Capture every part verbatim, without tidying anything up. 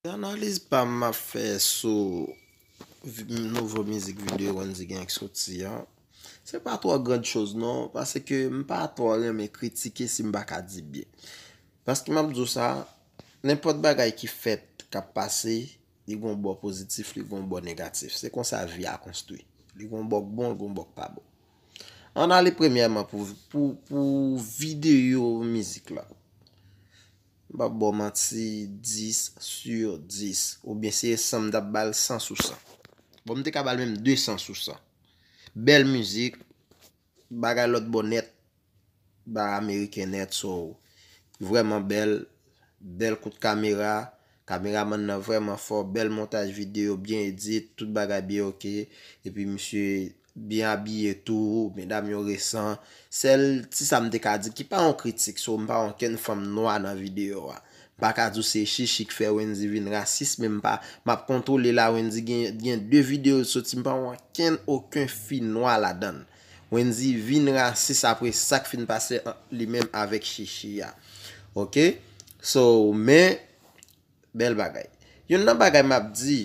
Analiz pa m ap fè sou vi- nouvo mizik videyo Wendy gen k soti an. Se pa twò grand chose non, paske m pa twò renmen kritike si m pa ka di byen. Paske m ap di w sa, nenpòt bagay ki fèt, k ap pase, li gon bò pozitif, li gon bò negatif. Se konsa vi a konstwi. Li gon bò k bon, li gon bò k pa bon. Ann ale premyèman pou, pou, pou videyo mizik la. M p ap ba w manti, dis sur dis. Oubyen se san m t ap ba l san sou san. Bon, m te ka ba l menm de san sou san. Bèl mizik, bagay lòt bò nèt, bagay ameriken nèt, so, vrèman bèl, bèl kout kamera, kameramann nan vrèman fò, bèl montaj videyo, byen edit, tout bagay byen oke, epi misye byen abiye tou, medam yo resan. Sèl ti sa m te ka di, ki pa yon kritik, so m pa wè okenn fanm nwa nan videyo a. M pa ka di w se Chichi k fè Wendy vin rasis, men m pa, m ap kontwole la, Wendy gen, gen de videyo soti, m pa wè okenn, okenn fi nwa ladan l. Wendy vin rasis apre sa k fin pase ant li menm avèk Chichi a. Oke? So, men, bèl bagay. Youn nan bagay m ap di,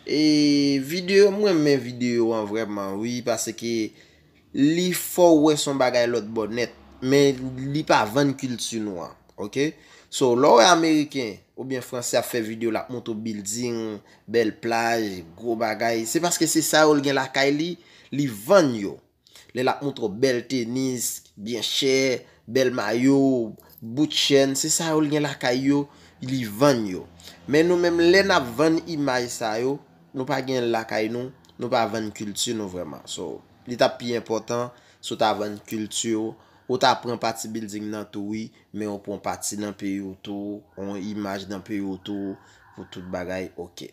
e videyo, m renmen videyo an vrèman, wi, paske li fè w wè se yon bagay lòt bò nèt, men li pa vann kilti nou an, oke? So, lè w wè ameriken oubyen franse ap fè videyo, l ap montre w bilding, bèl plaj, gwo bagay, se paske se sa yo l gen lakay li, li vann yo. Lè l ap montre w bèl tenis, byen chè, bèl mayo, bout chèn, se sa yo l gen lakay yo, li vann yo. Men nou menm, lè n ap vann imaj sa yo, nou pa gen l lakay nou, nou pa vann kilti nou vrèman. So, li t ap pi enpòtan si w ta vann kilti w, ou ta pran pati bilding nan tou, wi, men ou pran pati nan peyi w tou, yon imaj nan peyi w tou, pou tout bagay oke.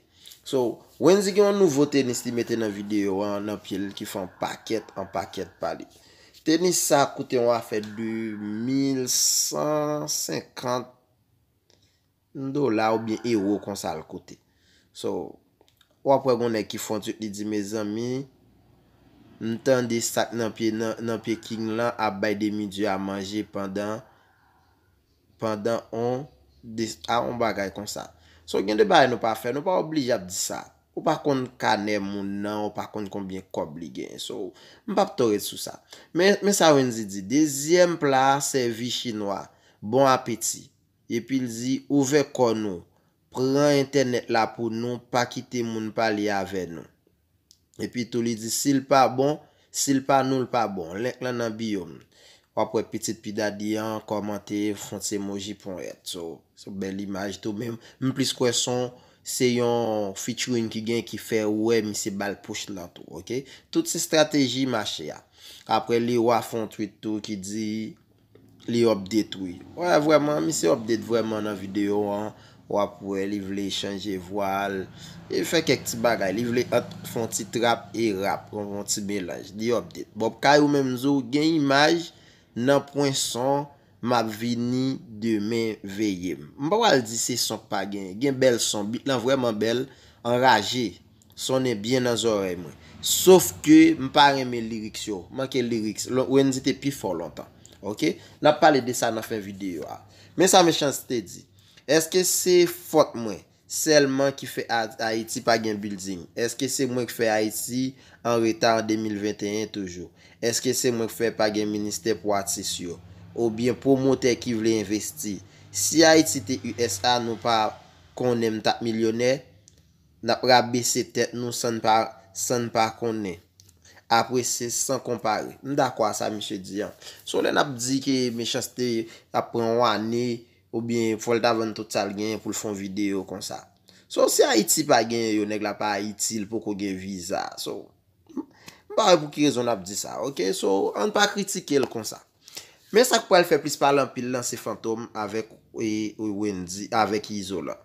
So, Wendy gen yon nouvo tenis li mete nan videyo an, nan pye l, ki fè yon pakèt, yon pakèt pale. Tenis sa koute yon afè de mil san senkant dola oubyen ewo konsa l koute. So, w ap wè gon nèg ki fè yon tweet, li di, mezanmi, m tande sa k nan pye, nan, nan pye King lan ap bay demi dye a manje pandan, pandan on, de, a on bagay konsa. So, gen de bagay nou pa fè, nou pa oblije ap di sa. Ou pa konn kanè moun nan, ou pa konn konbyen kòb li genyen. So, m p ap twò ret sou sa. Men, men sa Wendy di, dezyèm pla a sèvi chinwa. Bon apeti. Epi l di, ouvè kò nou. Pran entènèt la pou nou, pa kite moun pale avè nou. Epi tou li di, si l pa bon, si l pa nou, l pa bon. Link lan nan bio m. W ap wè pitit P Daddy an kòmante, fè yon ti emoji ponyèt. So, se yon bèl imaj tou, men m plis kwè se yon, se yon featuring ki gen ki fè ou wè misye ba l push lan tou, oke? Tout se estrateji mache a. Apre Leroy fè yon tweet tou ki di, li update wi. Wè, vrèman, misye update vrèman nan videyo an. W ap wè, li vle chanje vwa l. E fè kèk ti bagay. Li vle ant fè yon ti trap e rap. Yon, yon ti melanj. Li update. Bob Kayou menm di w gen imaj nan pwen son, m ap vini demen, veye m. M pa pral di se son k pa genyen. Gen bèl son. Beat lan vrèman bèl. Anraje. Sonnen byen nan zòrèy mwen. Sof ke m pa renmen lyrics yo. Manke lyrics. Lon-, Wendy te pi fò lontan. Oke? N ap pale de sa nan fen videyo a. Men sa Mechans-T di. Èske se fòt mwen sèlman ki fè A-, Ayiti pa gen building? Èske se mwen k fè Ayiti an reta an de mil venteyen toujou? Èske se mwen k fè pa gen ministè pou atis yo? Oubyen pwomotè ki vle envesti? Si Ayiti te U S A, nou pa konnen m t ap milyonè? N ap rabese tèt nou san n pa, san n pa konnen. Apresye san konpare. M dakò a sa misye di an. So lè n ap di ke Mechans-T ap pran yon ane, oubyen fò l ta vann tout sa l genyen pou l fè yon videyo konsa. So si Ayiti pa genyen yo, nèg la pa Ayiti, l poko gen viza. So, m pa wè pou ki rezon n ap di sa, oke? So, ann pa kritike l konsa. Men sa k pral fè plis pale anpil lan, se Fantom avèk, e, e, Wendy, avèk Izolan.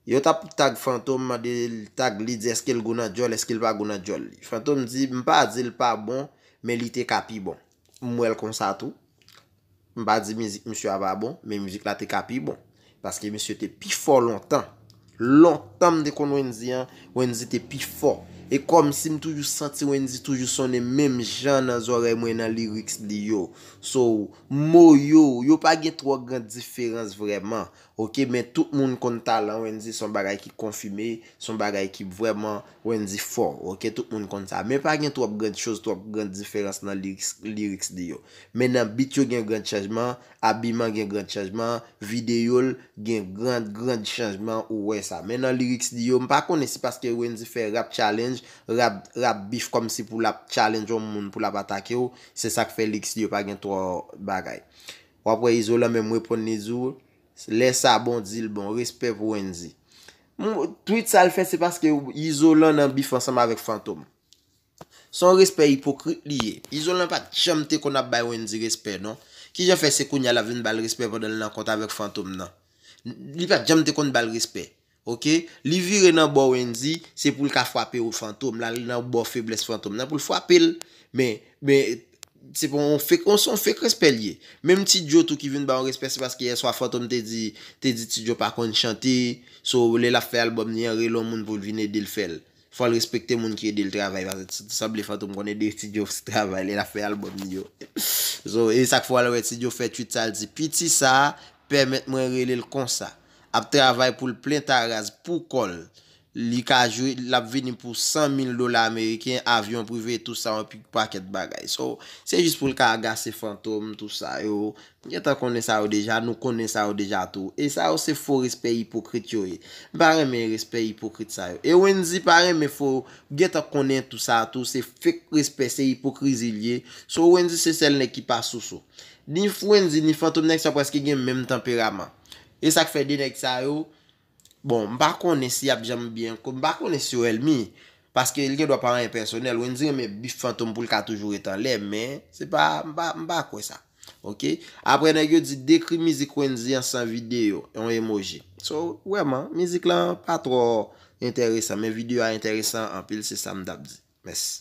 Yo t ap tag Fantom, mande l, tag li, di èske l gou nan djòl, èske l pa gou nan djòl li. Fantom di, m pa di l pa bon, men li te ka pi bon. M wè l konsa tou. M pa di mizik misye a pa bon, men mizik la te ka pi bon. Paske misye te pi fò lontan. Lontan m te konn Wendy an, Wendy te pi fò. E kòmsi m toujou santi Wendy toujou sonnen menm jan nan zòrèy mwen nan lyrics li yo. So, mo yo, yo pa gen twò gran diferans vrèman. Ok, men tout moun konn talan Wendy, se yon bagay ki konfime, se yon bagay ki vrèman Wendy fò. Ok, tout moun konn sa. Men pa gen twòp grand chose, twòp grand diferans nan lyrics, lyrics li yo. Men nan beat yo gen grand chanjman, abiman gen grand chanjman, videyo l gen grand, grand chanjman, ou wè sa. Men nan lyrics li yo, m pa konnen si paske Wendy fè rap challenge, rap, rap beef kòmsi pou l ap challenge yon moun, pou l ap atake w, se sa k fè lyrics li yo pa gen twò bagay. W ap wè Izolan menm reponn li di w, lè sa bon, di l bon, respè pou Wendy. Tweet sa l fè, se paske Izolan nan beef ansanm avèk Fantom. Se yon respè ipokrit li ye. Izolan pa t janm te konn ap bay Wendy respè, non. Kijan fè se kounye a l ap vin ba l respè pandan l nan kont avèk Fantom nan? Li pa t janm te konn ba l respè. Ok? Li vire nan bò Wendy, se pou l ka frape Fantom. L al nan bò feblès Fantom nan pou l frape l. Men, men, se pa yon fake, yon, se yon fake respè li ye. Menm Ti Djo tou ki vin ba yon respè, se paske yèswa Fantom te di, te di Ti Djo pa konn chante. So, lè l ap fè albòm li an, rele yon moun pou l vin ede l fè l. Fò l respekte moun ki ede l travay, paske t sanble Fantom konn ede Ti Djo travay lè l ap fè albòm li yo. So, e sa k fè w al wè Ti Djo fè tweet sa, l di, piti sa a pèmèt mwen rele l konsa. Ap travay pou l plen taraz pou kò l. Li ka jwe, l ap vini pou san mil dola ameriken, avyon prive, tou sa, yon pi pakèt bagay. So, se jis pou l ka agase Fantom, tou sa yo. M gentan konnen sa yo deja, nou konnen sa yo deja tou. E sa yo se fo respè ipokrit yo ye. M pa renmen respè ipokrit sa yo. E Wendy pa renmen fo, gentan konnen tou sa tou, se fake respè, se ipokrizi l ye. So Wendy se sèl nèg ki pa sousou. Ni Wendy, ni Fantom, nèg sa yo prèske gen menm tanperaman. E sa k fè de nèg sa yo, bon, m pa konnen si y ap janm byen, m pa konnen si yo ènmi, paske l gen dwa pa anyen pèsonèl. Wendy renmen beef Fantom pou l ka toujou ret anlè, men se pa, m pa, m pa kwè sa. Ok? Apre, nèg yo di, dekri mizik Wendy an san videyo, yon emoji. So, vrèman, mizik lan pa twò enteresan, men videyo a enteresan anpil, se sa m t ap di. Mèsi.